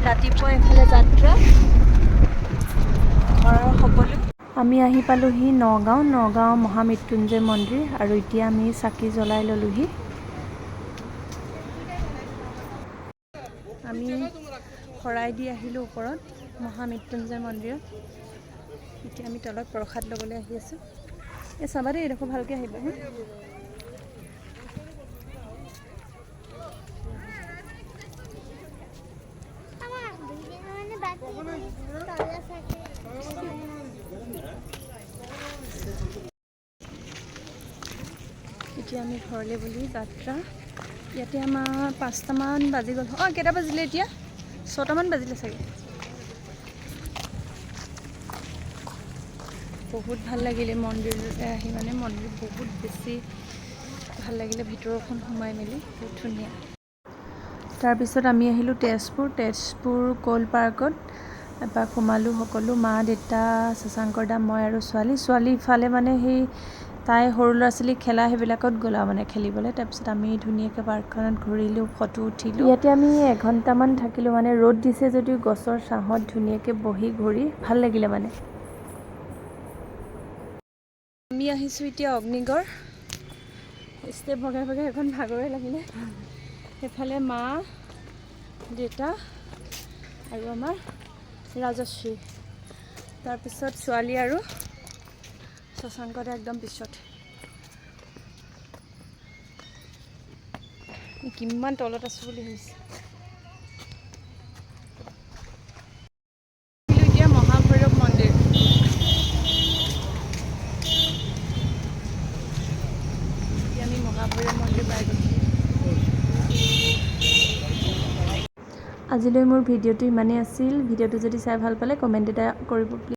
ৰাতিপুৱা এইফালে যাত্ৰা ঘৰৰ সকলো। আমি আহি পালোহি নগাঁও, নগাঁও মহামৃত্যুঞ্জয় মন্দিৰ আৰু এতিয়া আমি চাকি জ্বলাই ল'লোহি। আমি শৰাই দি আহিলোঁ ওপৰত মহামৃত্যুঞ্জয় মন্দিৰত। এতিয়া আমি তলত প্ৰসাদ ল'বলৈ আহি আছোঁ। এই চাবা দেই, এইডোখৰ ভালকৈ আহিব হা। মানে বাকী তলা থাকে। এতিয়া আমি ঘৰলৈ বুলি যাত্ৰা। ইয়াতে আমাৰ 5টামান বাজি গ'ল। অঁ, কেইটা বাজিলে এতিয়া? 6টামান বাজিলে চাগে। বহুত ভাল লাগিলে মন্দিৰলৈ আহি, মানে মন্দিৰ বহুত বেছি ভাল লাগিলে, ভিতৰখন সোমাই মেলি বহুত ধুনীয়া। তাৰপিছত আমি আহিলোঁ তেজপুৰ, তেজপুৰ ক'ল পাৰ্কত এপাক সোমালোঁ সকলো, মা, দেউতা, শশাংকৰ দা, মই আৰু ছোৱালী। ছোৱালী ইফালে মানে সেই তাই সৰু ল'ৰা ছোৱালী খেলা সেইবিলাকত গ'ল আৰু মানে খেলিবলৈ। তাৰপিছত আমি ধুনীয়াকৈ পাৰ্কখনত ঘূৰিলোঁ, ফটো উঠিলোঁ। ইয়াতে আমি এঘণ্টামান থাকিলোঁ, মানে ৰ'দ দিছে যদিও গছৰ ছাঁহত ধুনীয়াকৈ বহি ঘূৰি ভাল লাগিলে মানে। আমি আহিছোঁ এতিয়া অগ্নিগড়। ষ্টেপ বগাই বগাই এখন ভাগৰে লাগিলে। সেইফালে মা, দেউতা আৰু আমাৰ ৰাজশ্ৰী, তাৰপিছত ছোৱালী আৰু শশাংকতে একদম পিছত। কিমান তলত আছোঁ বুলি ভাবিছে। এতিয়া মহাভৈৰৱ মন্দিৰ। এতিয়া আমি মহাভৈৰৱ মন্দিৰ পাই গ'লোঁ। আজিলৈ মোৰ ভিডিঅ'টো ইমানেই আছিল। ভিডিঅ'টো যদি চাই ভাল পালে কমেণ্ট এটা কৰিব প্লিজ।